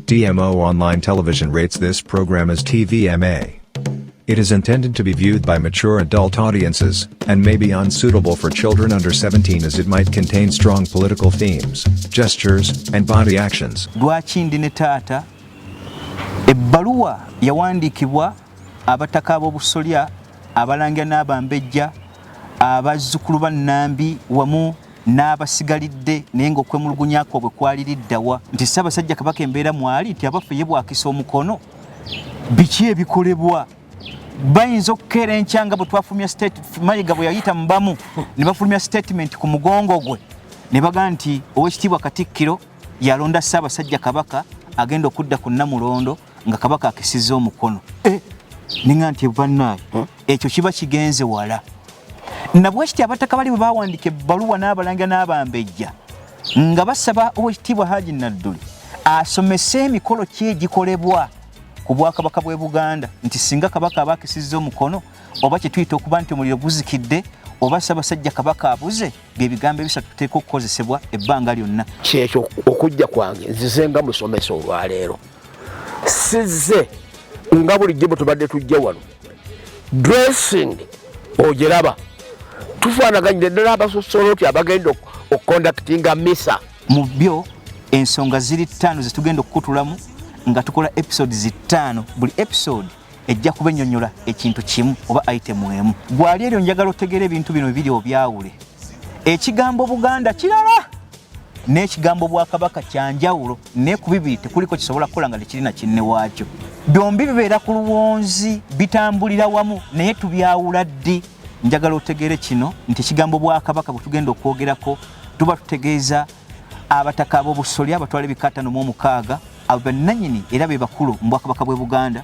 TMO Online Television rates this program as TVMA. It is intended to be viewed by mature adult audiences, and may be unsuitable for children under 17 as it might contain strong political themes, gestures, and body actions. Lwaki ndi ne taata? Ebbaluwa yawandiikibwa abataka ab'obusolya, abalangira n'abambejja, abazzukulu ba Nnambi wamu n'abasigalidde, naye ng'okwemulugunya kwabwe kwaliriddawa nti Ssaabasajja Kabaka embeera mwali nti abaffe ye bwakisa omukono, biki ebikolebwa? Bayinza okukeera enkya nga bwe twafulumya, Mayiga bwe yayita mu bamu ne bafulumya statement ku mugongo gwe ne bagamba nti Oweekitiibwa Katikkiro yalonda Ssaabasajja Kabaka agenda okudda ku Nnamulondo nga Kabaka akisizza omukono. Ninga nti bannaaye, ekyo kiba kigenze wala. Nabwekiti abataka bali bwe bawandiika ebbaluwa n'abalangira n'abambejja nga basaba Oweekitiibwa Haji Nadduli asomese emikolo ki egikolebwa ku bwakabaka bw'e Buganda nti singa Kabaka aba akisizza omukono, oba kye tuyita okuba nti omuliro guzikidde, oba Ssaabasajja Kabaka abuze, byebigambo ebisatu tuteeka okukozesebwa ebbanga lyonna. Kyekyo okujja kwange, nzize nga musomesa olwaleero, sizze nga bulijjo bwe tubadde tujja wano. Dressing ogiraba, tufaanaganyire ddala abasosoloti abagenda okuconductinga misa. Mu byo ensonga ziri ttaano zetugenda okukutulamu nga tukola episodes ttaano. Buli episode ejja kuba ennyonnyola ekintu kimu oba item emu. Gwali eryo njagala otegeera ebintu bino bibiri, obyawule. Ekigambo Buganda kirala n'ekigambo bwakabaka kyanjawulo, naye ku bibiri tekuliko kisobola kukola nga tekirina kinne waakyo. Byombi bibeera ku luwonzi, bitambulira wamu, naye tubyawula ddi? Njagala otegeere kino nti ekigambo bwakabaka bwe tugenda okwogerako tuba tutegeeza abataka ab'obusolya abatwala ebika 56, abo bannannyini era be bakulu mu bwakabaka bw'e Buganda.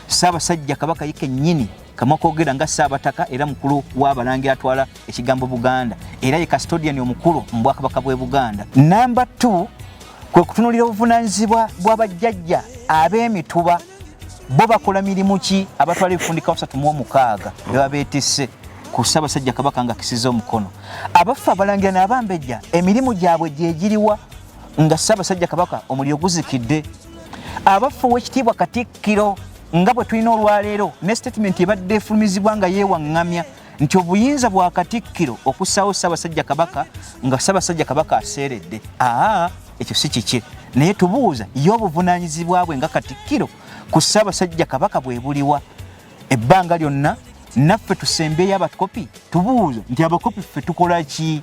Ssaabasajja Kabaka ye kennyini kamwakwogera nga Ssaabataka era mukulu w'abalangira atwala ekigambo Buganda, era ye custodian omukulu mu bwakabaka bw'e Buganda. Namba 2 kwe kutunuulira obuvunaanyizibwa bw'abajjajja ab'emituba. Bo bakola mirimu ki abatwala ebifundika 36 beba beetisse ku Ssaabasajja Kabaka nga akisiza omukono? Abaffe, abalangira n'abambejja emirimu gyabwe gyegiriwa nga Ssaabasajja Kabaka omuliro guzikidde? Abaffe, owekitiibwa Katikkiro nga bwe tulina olwaleero ne statement ebadde efulumizibwa nga yeewaŋŋamya nti obuyinza bwa Katikkiro okussaawo Ssaabasajja Kabaka nga Ssaabasajja Kabaka aseeredde, aa ekyo si kiki, naye tubuuza ye obuvunaanyizibwa bwe nga Katikkiro ku Ssaabasajja Kabaka bwe buliwa ebbanga lyonna? Naffe tusembeeyo abakopi tubuuze nti abakopi ffe tukola ki,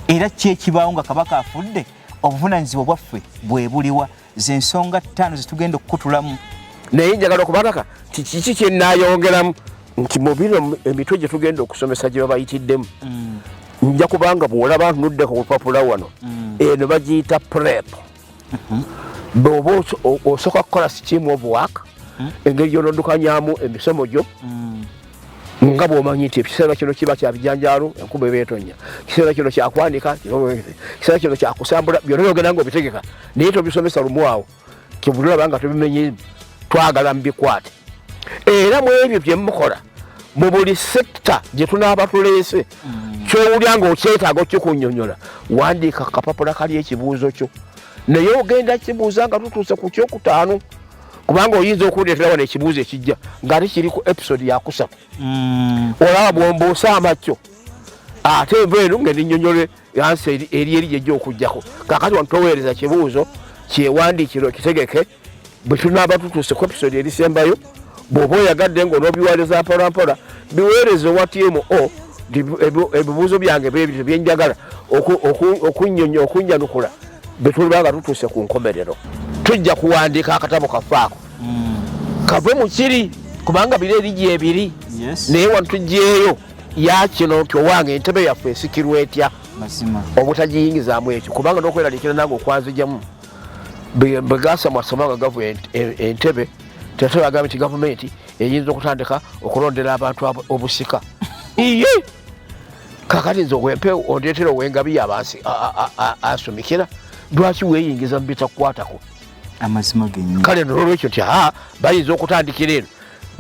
era ki ekibaawo nga Kabaka afudde? Obuvunaanyizibwa bwaffe bwe buliwa? Zensonga ttaano zetugenda okukutulamu. Naye njagala okubalaka nti kiki kyenayongeramu nti mu bino emitwe gye tugenda okusomesa gye babayitiddemu, nja kubanga bw'olaba ntunuddeko ku lupapula wano, eno bagiyita prep. Bw'oba osooka kukola scheme of work, engeri gy'onoddukanyamu emisomo gyo, nga bw'omanyi nti ekiseera kino kiba kya bijanjaalo, enkuba eba etonya, kiseera kino kyakwanika, kiseera kino kyakusambula, byonna ogenda nga obitegeka, naye tobisomesa lumu awo. Kyebulaba nga tobimenye, twagala mubikwate. Era mu ebyo bye mukola mu buli sector gye tunaaba tuleese, kyowulya nga okyetaaga okikunyonyola, wandiika kapapula kali ekibuuzo kyo, naye ogenda kibuuza nga tutuuse ku kyokutaano, kubanga oyinza okuleetera wano ekibuuzo ekijja ng'ate kiri ku episode yakusatu. Olaba bwombuusa amakyo, ate enva eno ng'endinyonyole yansi eri gyejja okugjako. Kakati wano toweereza kibuuzo, kyewandiikiro kitegeke. Bwe tunaaba tutuuse ku episode erisembayo, bw'oba oyagadde ng'onoobiweereza mpola mpola, biweereze owa TMO nti ebibuuzo byange bwebityo byenjagala okunyanukula bwe tuliba nga tutuuse ku nkomerero. Tujja kuwandiika akatabo kaffe ako kave mu kiri, kubanga biri eri gyebiri, naye wano tugyeyo yakino nti owange entebe yaffe esikirwa etya, obutagiyingizaamu ekyo, kubanga n'okweraliikira nange okwanzijamu bwegasamwasama nga gavu entebe. Tete bagambye nti gavumenti eyinza okutandika okulondera abantu obusika. Iye, kakati nze owempe ondeetera owengabi yabansi asumikira, lwaki weeyingiza mu bitakukwatako? Amazima gennyini. Kale nolwekyo nti aa bayinza okutandikira eno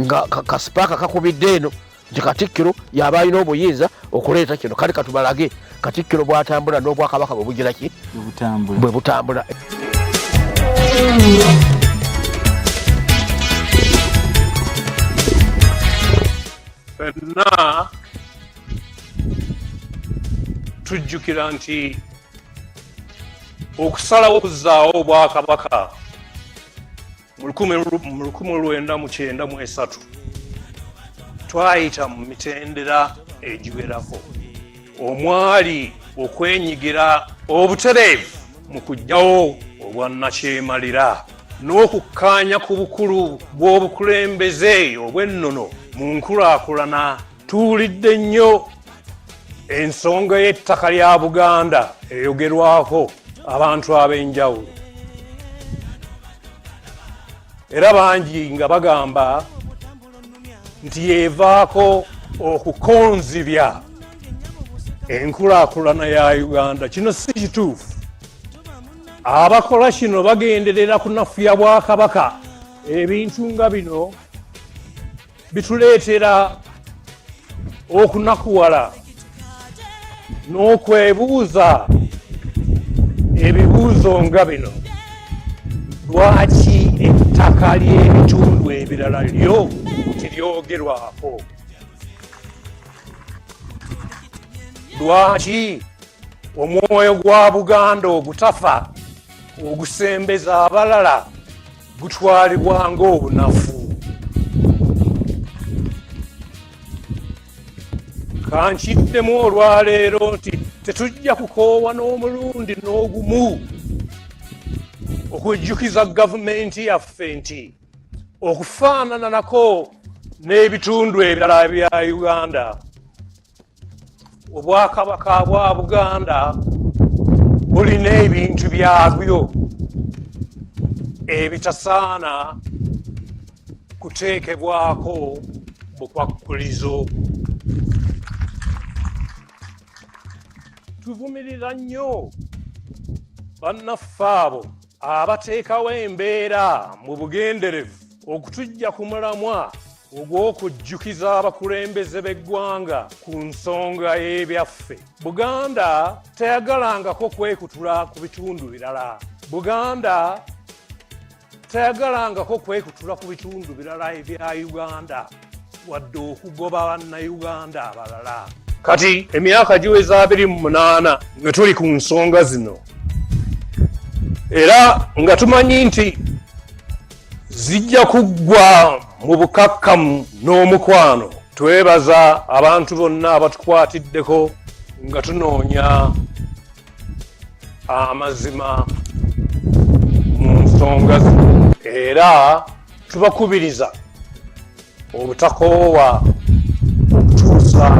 nga kasipaaka kakubidde eno nti Katikkiro yaba alina obuyinza okuleeta kino. Kale katubalage Katikkiro bw'atambula n'obwakabaka bwe bugira ki, bwe butambula. Ffenna tujjukira nti okusalawo okuzzaawo Obwakabaka mu 1993 twayita mu mitendera egiwerako omwali okwenyigira obutereevu mu kuggyawo obwannakyemalira n'okukkaanya ku bukulu bw'obukulembeze obw'ennono mu nkulaakulana. Tuwulidde nnyo ensonga y'ettaka lya Buganda eyogerwako abantu ab'enjawulo era bangi nga bagamba nti yevaako okukonzibya enkulaakulana ya Uganda. Kino si kituufu. Abakola kino bagenderera kunafuya Bwakabaka. Ebintu nga bino bituleetera okunakuwala n'okwebuuza ebibuuzo nga bino: lwaki ettaka ly'ebitundu ebirala lyo teryogerwako? Lwaki omwoyo gwa Buganda ogutafa ogusembeza abalala gutwalibwa ng'obunafu? Kankiddemu olwaleero nti tetujja kukoowa n'omulundi n'ogumu okujjukiza gavumenti yaffe nti okufaanana nako n'ebitundu ebirala bya Uganda, Obwakabaka bwa Buganda bulina ebintu byabyo ebitasaana kuteekebwako bukwakkulizo. Tuvumirira nnyo bannaffe abo abateekawo embeera mu bugenderevu okutuggya ku mulamwa ogw'okujjukiza abakulembeze b'eggwanga ku nsonga y'ebyaffe. Buganda teyagalangako kwekutula ku bitundu birala. Buganda teyagalangako kwekutula ku bitundu birala ebya Uganda wadde okugoba Bannayuganda abalala. Kati emyaka giweza 28 nga tuli ku nsonga zino era nga tumanyi nti zijja kuggwa mu bukakkamu n'omukwano. Twebaza abantu bonna abatukwatiddeko nga tunoonya amazima mu nsonga zino, era tubakubiriza obutakoowa okutuusa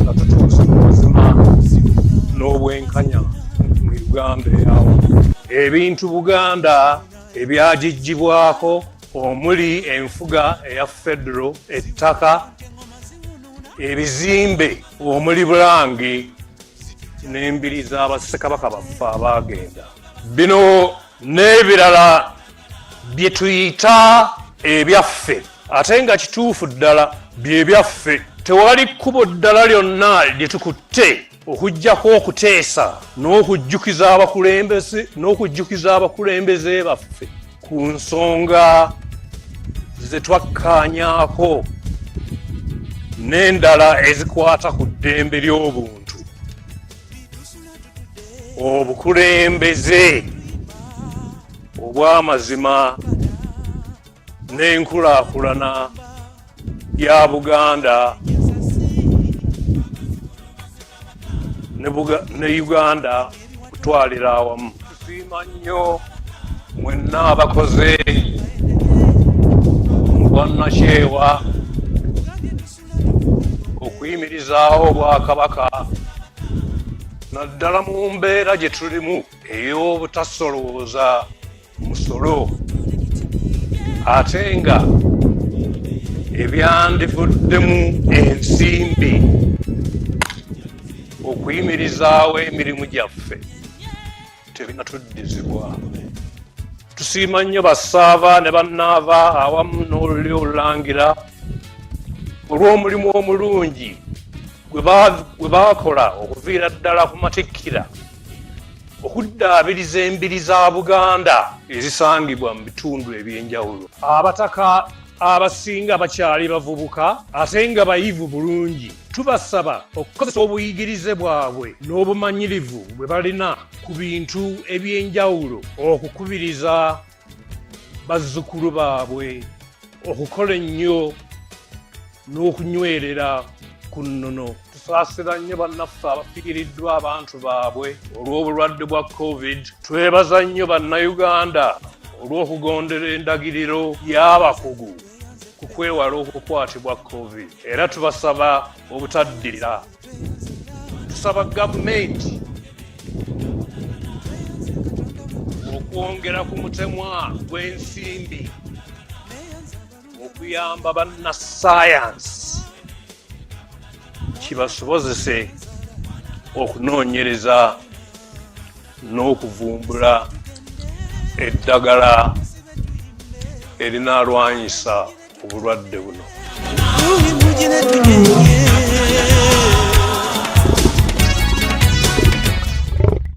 nga tutuuse ku mazima n'obwenkanya mu Uganda eyawo. Ebintu Buganda ebyagiggyibwako omuli enfuga eya federo, ettaka, ebizimbe omuli Bulange n'embiri z'abassekabaka baffe abaagenda, bino n'ebirala bye tuyita ebyaffe ate nga kituufu ddala bye byaffe, tewali kkubo ddala lyonna lye tukutte okuggyako okuteesa n'okujjukiza abakulembeze n'okujjukiza abakulembeze baffe ku nsonga ze twakkaanyaako n'endala ezikwata ku ddembe ly'obuntu, obukulembeze obw'amazima n'enkulaakulana ya Buganda ne Uganda kutwalira awamu. Tusiima nnyo mwenna abakoze mu bwannakyewa okuyimirizaawo Obwakabaka, naddala mu mbeera gye tulimu ey'obutasolooza musolo ate nga ebyandivuddemu ensimbi okuyimirizaawo emirimu gyaffe tebinatuddizibwa. Tusiima nnyo bassaava ne bannaava awamu n'olulyo olulangira olw'omulimu omulungi gwe baakola okuviira ddala ku matikkira okuddaabiriza embiri za Buganda ezisangibwa mu bitundu eby'enjawulo. Abataka Abasinga bakyali bavubuka ate nga bayivu bulungi. Tubasaba okukozesa obuyigirize bwabwe n'obumanyirivu bwe balina ku bintu eby'enjawulo okukubiriza bazzukulu baabwe okukola ennyo n'okunywerera ku nnono. Tusaasira nnyo bannaffe abafiiriddwa abantu baabwe olw'obulwadde bwa Covid. Twebaza nnyo Bannayuganda olw'okugondera endagiriro y'abakugu ku kwewala okukwatibwa Covid, era tubasaba obutaddirira. Tusaba gavumenti okwongera ku mutemwa gw'ensimbi okuyamba bannasayansi kibasobozese okunoonyereza n'okuvumbula eddagala erinaalwanyisa obulwadde buno.